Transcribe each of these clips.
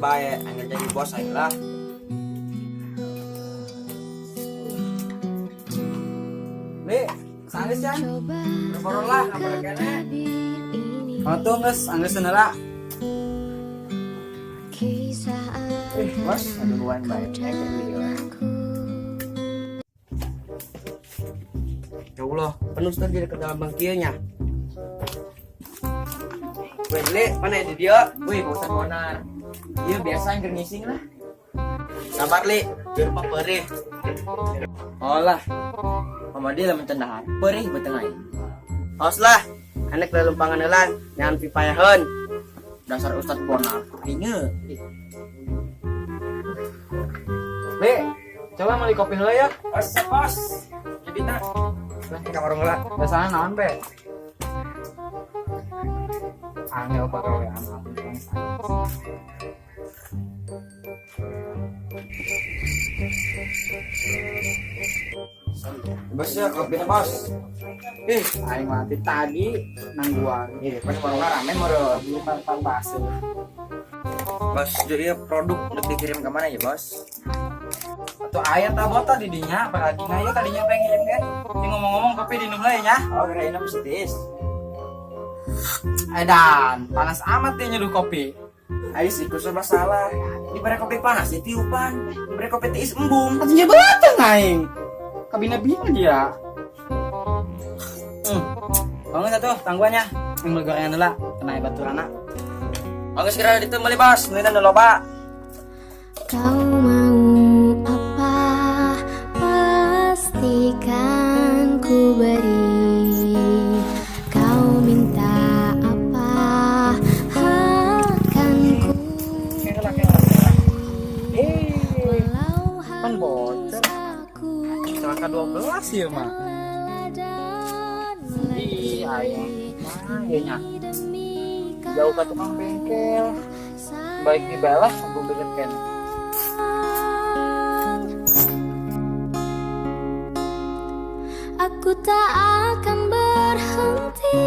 Bae, angger jadi bos aing lah. Li, sanggeus ya. Boro lah, ngabar kene. Oh tuh geus, anggeus heula. Eh, bos, duluan bae. Ya Allah, penuh tadi ke dalam bangkianya. Weh, Li, mana di dia? Wih, Pak Ustad Bonar. Iya, biasa yang ngising lah. Sabar, Li. Biar pak perih. Oh lah. Mama dia lah mencendahar. Perih betengah. Awas lah, anak lalumpangan heula, jangan pipayaheun. Dasar Ustad Bonar. Inge. Li, coba beli kopi heula ya. Bos, bos. Jadi tak. Lah, ke kamar heula. Biasanya naon be? Angel pagawean Bos ya, kopi bos. Ih, aing mati tadi nangguan. Iya, pas warungnya rame meureun. Belum tanpa hasil. Bos, jadi produk udah dikirim ke mana ya, Bos? Atau ayah tak bota di dinya, apalagi na ya tadinya pengen ngirim kan. Ini ngomong-ngomong kopi dinum lah ya. Oh, kirain apa sih, Edan, panas amat dia nyeduh kopi. Ayo sih, kusur masalah. Diberi kopi panas, ditiupan. Diberi kopi tiis embung. Atunya beteng aing. Kabina-bina dia. Bangun satu tangguannya. Yang beli gorengan dulu, kena baturana. Bagus kira itu beli bos, ini udah loba. Kau mau apa? Pastikan ku beri. Kau minta apa? Akan ku Eh, walau kan bocor. harus aku Celaka 12 ya mah. lelah dan Ih, aing. Mah, ya nya. demi Jauh ke tukang bengkel. Baik dibalas sebelum deket kan. Aku tak akan berhenti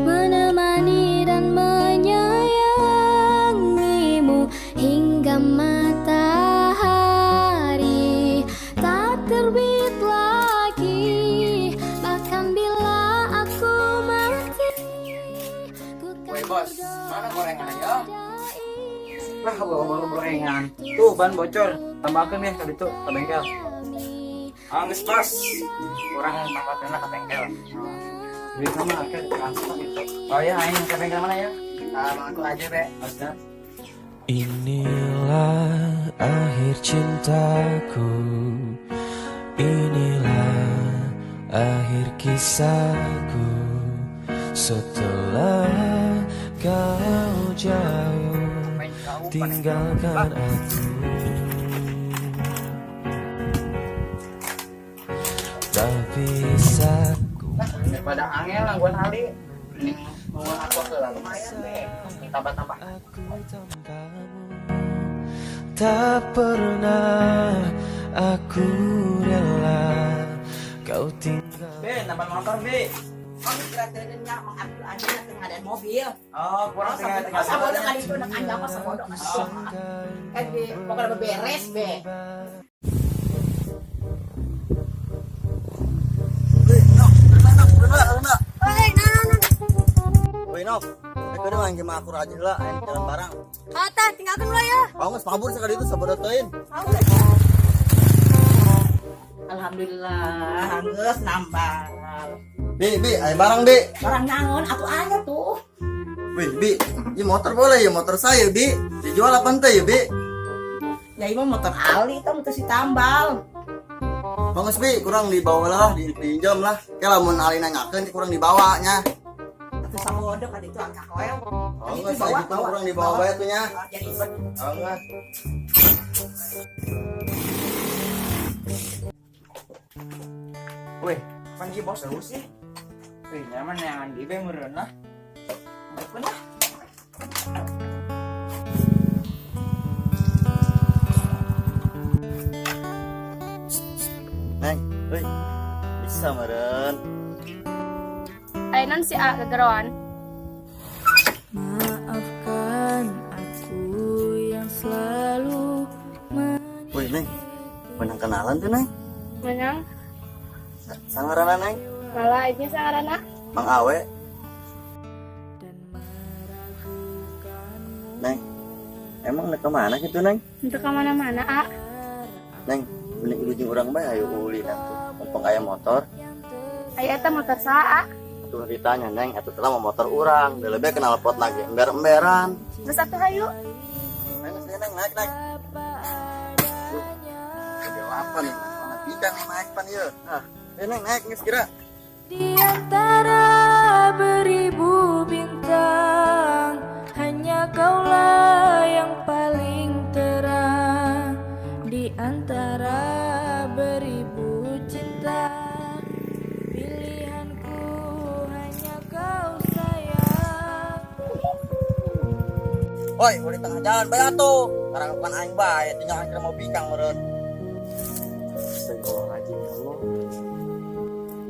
menemani dan menyayangimu hingga matahari tak terbit lagi. Bahkan bila aku mati, ku kan Woi bos, mana gorengan ya? Lah, bawa gorengan. Tuh, ban bocor. Tambahkan ya ke itu ke bengkel. Angges bos, kurang tambahkan lah ke bengkel. Jadi sama ke transfer gitu. Oh ya, aing ke bengkel mana ya? Ah, aku aja, Be. Bos, Inilah akhir cintaku. Inilah akhir kisahku. Setelah kau jauh, tinggalkan aku. Tak bisa ku Daripada angel nangguan Ali. Mending mau aku ke lumayan, Be. Tambah-tambah. Aku tanpamu. Tak pernah aku rela kau tinggal. Be, nambah motor, Be. Oh, kira-kiranya mengambil aja tengah ada mobil. Oh, kurang tinggal tinggal. Sabodo kan itu nak anjang sabodo kan itu. Kan di pokoknya beres be. Woi, Nov. Aku udah main game aku aja lah, aing jalan barang. Kata tinggalkan lah ya. Oh, geus mabur sekali itu sabodo teuing. Alhamdulillah, geus nambah. Bi, bi, ayo barang, Bi. Barang naon atuh aya tuh. Wih, Bi, ini motor boleh ya motor saya, Bi. Dijual apa ente ya, Bi? Ya ieu mah motor Ali tah motor si tambal. Bagus, Bi, kurang dibawa lah, dipinjam lah. Kayak lamun Ali nanyakeun kurang dibawanya. Atuh sabodo kan itu angka koel. Oh, enggak, saya gitu kurang dibawa bae tuh nya. Oh, jadi ribet. Oh, enggak. Wih, kan ki bos lu sih. Wih, nyaman yang di be meureun lah. Bener lah. Neng, wih. Bisa meureun. Ainan si A gegeroan. Maafkan aku Woi, Neng. Menang kenalan tuh, Neng. Menang. Sangarana, Neng. Malah ini sangarana. Mang Awe. Neng, emang nek kemana gitu, Neng? Untuk kemana-mana, A. Neng, mending ujung urang bae ayo ulin atuh. Mumpung aya motor, Aya eta motor saha, A? Tuh ditanya, Neng, atuh telah mau motor urang, lebih kenal pot lagi, ember-emberan. Terus atuh hayu. Neng, sini, Neng, naik, naik. Duh, gede apa nih? Mana bidang nih naik pan ieu. Ah, Neng, naik geus kira. Di antara beribu bintang, hanya kaulah yang paling terang. Di antara beribu cinta, pilihanku hanya kau sayang. Woi, udah di tengah jalan bae atuh. Sekarang bukan aing bae, tinggal aing mau bikang meureun. Astagfirullahaladzim ya Allah.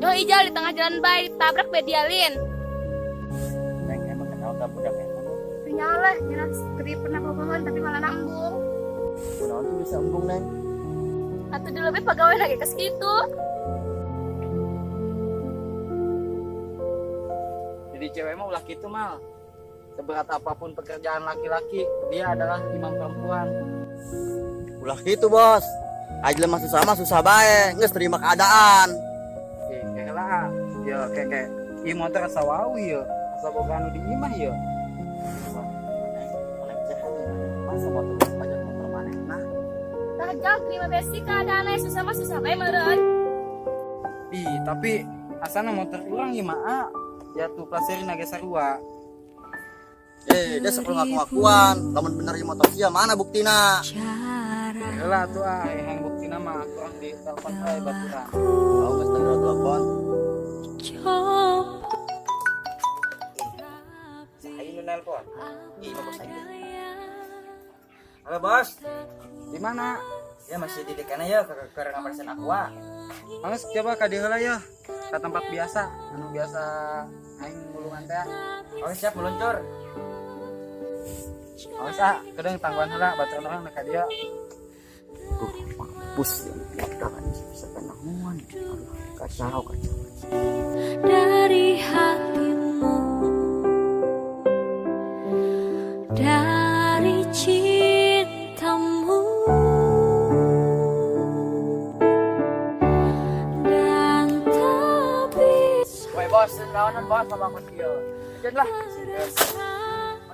Duh Ijal di tengah jalan bae tabrak bae dialin. Neng emang kenal ka budak eta? Ternyata lah, jelas gede pernah bohongan tapi malah nambung. Kunaon tuh bisa embung, Neng? Atau dulu lebih pegawai lagi ke segitu. Jadi cewek mah ulah gitu mal. Seberat apapun pekerjaan laki-laki, dia adalah imam perempuan. Ulah gitu, Bos. Aja mah susah mah susah bae, geus terima keadaan. Oke, kayak lah. Ya kayak kayak ieu motor asa wau ya. Asa boga anu di imah ya. Wah, Neng, mana bisa masa motor pajak motor maneh nah. Tah Jal terima besi keadaannya susah mah susah bae meureun. Ih, tapi asana motor urang ieu mah A. Ya tuh plaseri naga sarua. Eh, dia sebelum ngaku-ngakuan, lamun bener ieu motor sia mana buktina? Heula tuh ah, yang buktina mah kurang di telepon bae baturan. Oh, geus teu telepon. Ayo nu nelpon. Ih, bos aing. Halo bos. Di mana? Ya masih di dekana ya ke ngamarsen aqua. Males coba ka dieu heula ya. Ka tempat biasa, anu biasa aing ngulungan teh. Oke siap meluncur. Awas ah, kedeng tangguhan heula baturan urang ka dieu. Duh, mampus ya. Jangan bisa kenamuan. Aduh, kacau, kacau. Dari hatimu, dari cintamu, dan tak bisa Woi bos, naonan bos sama aku kieu. Lanjut lah.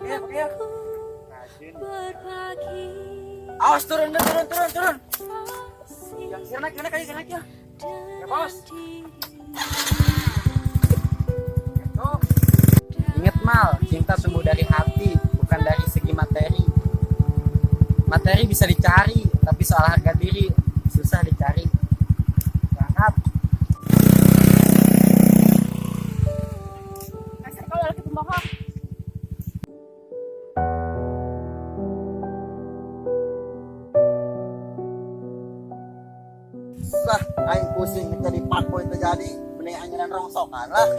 Oke, oke. Rajin. berbagi Awas turun, turun, turun, turun. Yang sini naik, naik, naik ya. Ya bos. Tuh. Ingat mal, cinta sumbu dari hati, bukan dari segi materi. Materi bisa dicari, tapi soal harga diri susah dicari. Berangkat. Dasar kau laki pembohong. Lah, aing pusing jadi fuckboy terjadi, mending anjuran rongsokan lah.